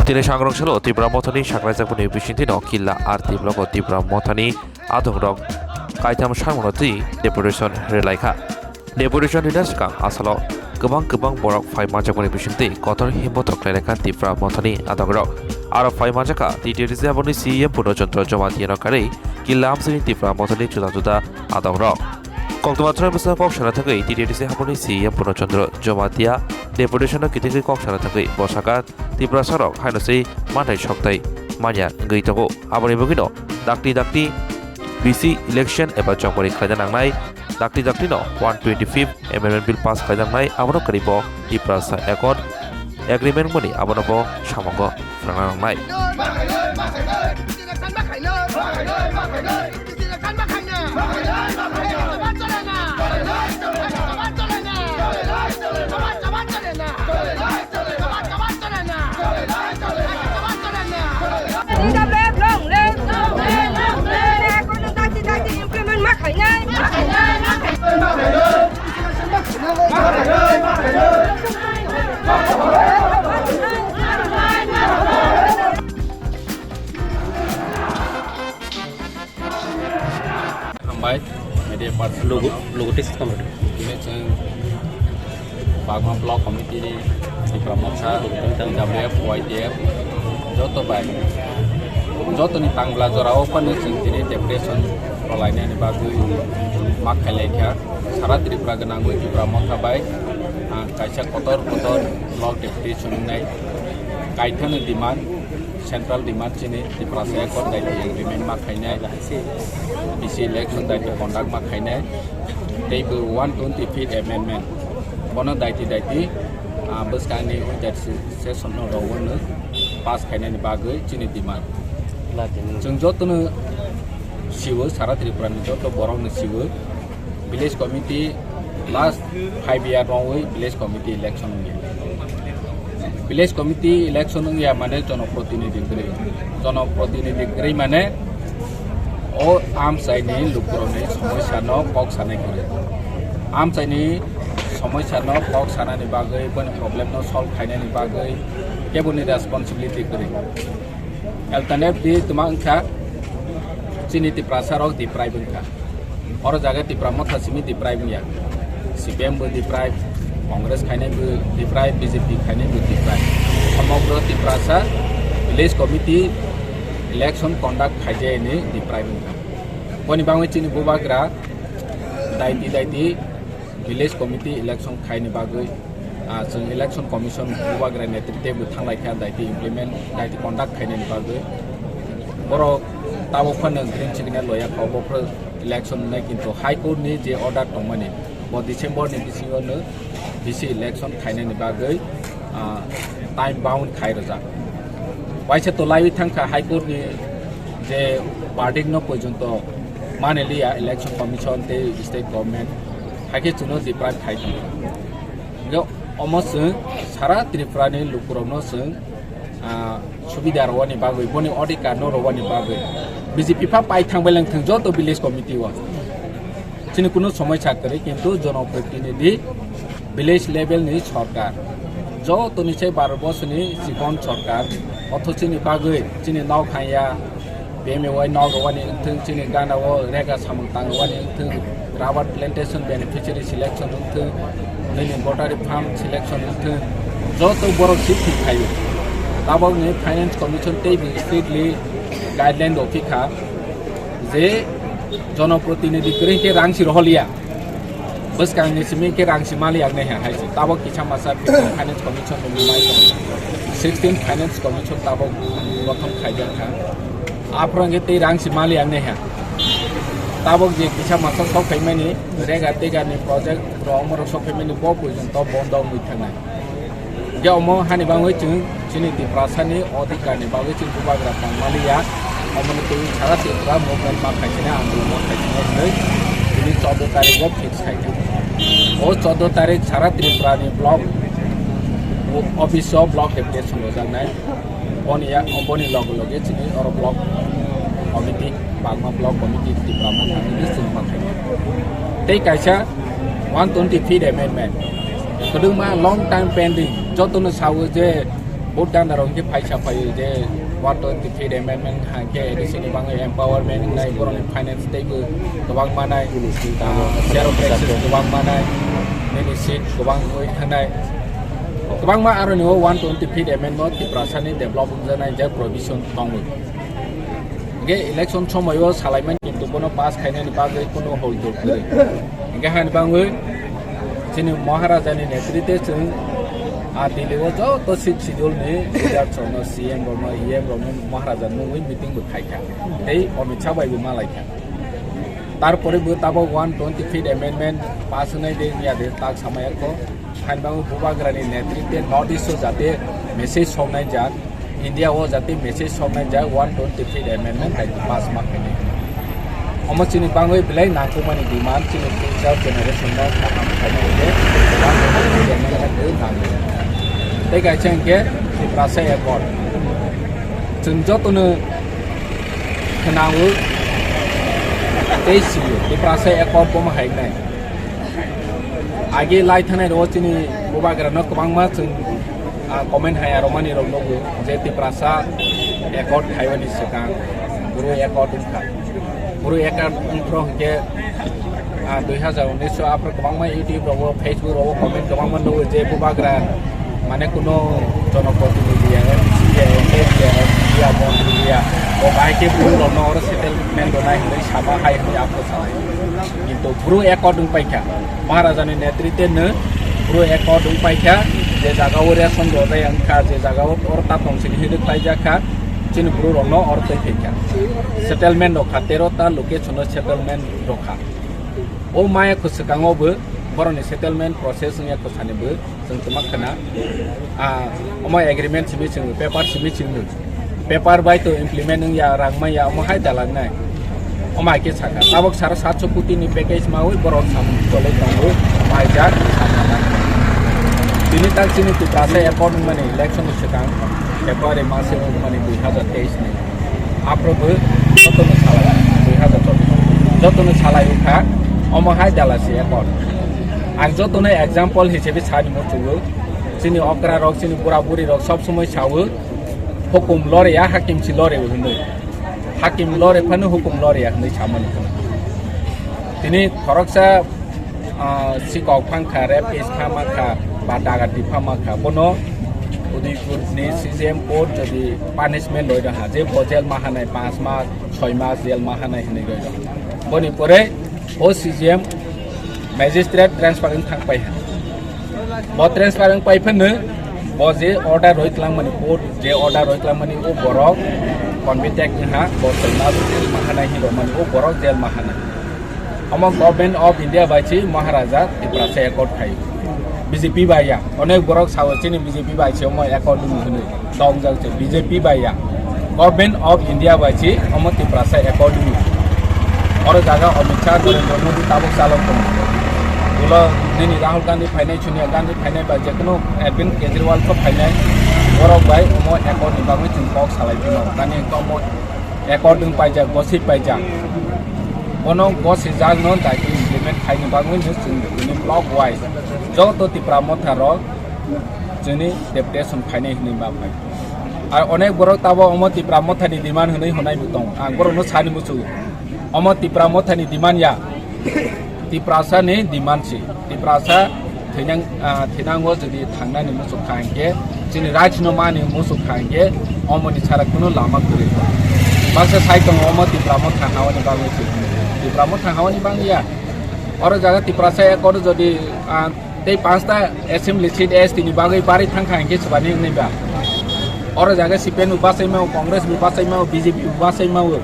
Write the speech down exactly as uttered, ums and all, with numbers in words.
Tini sangrong salo Tipra Mothani saklaijakmani bisingtwi no Killa R D block o Tipra Mothani adongrok kaitham samungno twi deputation rwlaikha. Deputation rwna swkang asalo kwbang kwbang borok phai manjakmani bisingtwi kotor himbotok khlailakha Tipra Mothani adongrok. Aro phai manjakha T T D C haboni C E M Purno Chandra Jamatia no karwi Killa amsini Tipra Mothani juda juda adongrok. Koktwma thwraimasa kok sana thangwi T T D C haboni C E M Purno Chandra Jamatia deputation no kitingwi kok sana thangwi bosaka Tiprasarok haino se manthai sokthai manya wngwi tongo. Aboni bagwino dakti dakti B C election eba chongmani khlaina nangnai, dakti dakti no one twenty-fifth Amendment Bill pass khlaina nangnai, abono kwrwi bo Tiprasa Accord Agreement mani abono bo samungo phwrwngna nangnai. Implement ma khainai. Hambai, media person logo, logo text kamar. Ini chwng Bagma Block Committee ni Tipra Motha, T W F, Y T F, joto bai, joto ni tangla jora o phano chwng tini deputation rwlainani bagwi ma khailaikha. Sara Tripura gwnangwi Tipra Motha bai, ah, kaisa kotor kotor block deputation wngnai kaithano demand. Central demand chini Tiprasa Accord daiti agreement ma khainai, B C election daiti conduct ma khainai, tei bo one twenty-fifth amendment bono daiti daiti, ah, bwskangni winter se-, session no rwno pass khainani bagwi chini demand. Chwng jotono siwo, sara Tripura ni joto borok no siwo, village committee last five year rongwi village committee election wngya. Village committee election wngya mane jonoprotinidhi kwrwi. Jonoprotinidhi kwrwi mane o amchaini lukurokni somosya no kok sanai kwrwi. Amchaini somosya no kok sanani bagwi, boni problem no solve khainani bagwi keboni responsibility kwrwi. Alternate di tuma wngkha chini Tiprasa rok deprive wngkha. Oro jaga Tipra Motha simi deprive wngya. C P M bo deprive, Congress khainai bo deprive, B J P khainai bo deprive. Somogro Tiprasa village committee election conduct khaijayani deprive wngkha. Boni bagwi chini bubagra daiti daiti village committee election khaini bagwi, ah, chwng election commission bubagra netritwe bo thanglaikha, daiti implement, daiti conduct khainani bagwi. Borok tabuk phano green signal loya kha, obo phano election wngnai, kintu High Court ni je order tongmani, bo December ni bisingo no B C election khainani bagwi, ah, time bound khai rwjak. Waisa to laiwi thangkha High Court ni je verdict no porjonto mani liya election commission tei state government, haikhe chwngno deprive khai tongkha. Hingkhe omo chwng sara Tripura ni lukurokno chwng, ah, subida rwani bagwi, boni odhikar no rwani bagwi B J P pha pai thangbai lang thwng joto village committee o. Chini kunu somosya kwrwi, kintu jonoprotinidhi village level ni sorkar, jotoni se Bharat borsoni chikon sorkar, otho chini bagwi chini nok hanya, P M A Y nok rwani wngthwng, chini gana o rega samung tang rwani wngthwng, rubber plantation beneficiary selection wngthwng, nini bottery farm selection wngthwng, joto borok sifting khaio. Tabokni Finance Commission tei bo strictly guideline rw phikha je jonoprotinidhi kwrwi khe rang si roholiya. Bwskangni simi khe rang si mali ang naiha hai se. Tabok kisa masa Finance Commission ni mai tong. Sixteen Finance Commission tabok gothon khaijak kha. Aphuru hwnkhe tei rang si mali ang naiha. Tabok je kisa masa sok phaimani rega tega ni project rok omorok sok phaimani bo porjonto bondo wngwi thangnai. Hingkhe omo hani bagwi chwng chini Tiprasani odhikarni bagwi chwng bubagra tongmani ya, omoni twi sara Tripura movement ma khaisani, andolon ma khaisani hwnwi tini chordo tarikgo fix khaikha. O chordo tarik sara Tripurani block office o block deputation rwjaknai. Boni ya, boni loge loge chini oro block committee, Bagma block committee Tipra Motha ni chwng ma khaikha. Tei kaisa one twenty-fifth amendment. Kwdwkma long time pending. Jotono sawo je Vote dana rok khe phaisa phai je one twenty fifth amendment hai khe A D C ni bangwi empowerment wngnai, borokni finance teibo kwbang manai, ah, share of taxes kwbang manai, nini seat kwbang wi thanai. Kwbangma aroni o one twenty fifth amendment Tiprasa ni develop wngjaknai je provision tongo. Hingke election somoyo salaimani kintu bono pass khainani bagwi kuno hol dol kwrwi. Hingke hani bangwi chini Maharaja ni netrite chwng a Delhi o joto sixth schedule ni leaders rokno, C M rokno, E M rokno Maharaja mungwi meeting bo khaikha. Tei Amit Shah bai bo malaikha. Tarpore bo tabok one twenty fifth amendment pass wngnai de wngya de tak samaya kho. Hani bagwi Bubagrani netrite North East o jate message soknai jak, India o jate message soknai jak one twenty fifth amendment hai pass ma khainai. Omo chini bagwi belai nangkukmani demand, chini future generation no kaham khainai hwnkhe one twenty fifth amendment rwi nango. Tei kaisa hwnkhe Tiprasa Accord. Chwng jotono khwnao tei sio Tiprasa Accord bomo hai wngnai. Age lai thanai rw chini Bubagra no kwbangma chwng, ah, comment hai aromani rok nugo je Tiprasa Accord khaiyani swkang Bru Accord wngkha. Bru Accord wngphro hwnkhe, ah, dui hazar unis o aphro kwbangma YouTube rogo, Facebook rogo comment kwbangma nugo je Bubagra mane kuno jonoprotinidhi ya, M C ya, M L A ya, M P ya, montri ya, o bahai khe Bru rokno oro settlement rwnai hinwi sama hai hinwi aphro salai. Kintu Bru Accord wng paikha, Maharajani netrite no Bru Accord wng paikha, je jaga o ration rojai wngkha, je jaga o oro ta tongsi hinwi rwk paijak kha, chini Bru rokno oro twi phaikha. Settlement rok kha, tero ta location o settlement rok kha. O maya kho swkango bo borokni settlement process wngya kho sani bo. Chwng twma khwna, ah, omo agreement simi chwng, paper simi chwng, paper bai to implement wngya, rang maya, omo hai dalangnai. Omo hai khe sakha, tabok sara satso koti ni package maui borok samung choloi tongo, omo hai jak sakha. Tini tak chini Tiprasa accord wngmani election ni swkang February mas wngmani dui hazar teis ni. Aphro bo jotono salai, dui hazar chobbish. Jotono salai wngkha, omo hai dalasi accord. Ang jotono example hisabe sani muchungo, chini okra rok, chini bura buri rok sob somoi sawo, hukum lore ya, hakim si lore hinwi. Hakim lore phano hukum lore ya hinwi samani. Tini khoroksa ah, sikok phang kha, rape case phama kha, ba dagati phama kha, bono Udaipur ni C J M court jodi punishment roi rokha, je bo jail ma hanai panch mas, choi mas jail ma hanai hinwi roi rokha. Boni pore o C J M magistrate transfer wng thang pai ha. Bo transfer wng pai phano bo je order roi twlang mani, court je order roi twlang mani, o borok convict wng ha, bo choi mas jail ma hanai hinwi rok mani, o borok jail ma hanai. Omo Government of India bai si Maharaja Tiprasa accord khai. B J P bai ya. Onek borok sao chini B J P bai si omo accord wng hwnwi. Tong jak se B J P bai ya. Government of India bai si omo Tiprasa accord wng. Oro jaga Amit Shah, Narendra Modi tabuk chalok tongo. Ulo nini Rahul Gandhi phainai, Sonia Gandhi phainai ba jekono Arvind Kejriwal kho phainai. Borok bai omo accord ni bagwi chwng kok salai phino. Tani wngkha omo accord wng paijak, gosip paijak. Bono gosijak no daitwi implement khaini bagwi no chwng chini block wise joto Tipra Motha rok chini deputation khainai hinwi ma phai. Ar onek borok tabo omo Tipra Motha ni demand hinwi honai bo tong. Ang borok no sani muchungo. Omo Tipra Motha ni demand ya. Tiprasa ni demand si. Tiprasa thinang, ah, thinango jodi thangnani muchuk kha hingke, chini right no mani muchuk kha hingke, omoni sara kuno lama kwrwi. Baksa sai tongo omo Tipra Motha hawani bagwi si. Tipra Motha hawani bangya. Oro jaga Tiprasa accord jodi, ah, tei panchta assembly seat S T ni bagwi bari thang kha hingke swbani wngnai ba. Oro jaga C P M bo bachai mao, Congress bo bachai mao, B J P bo bachai mao.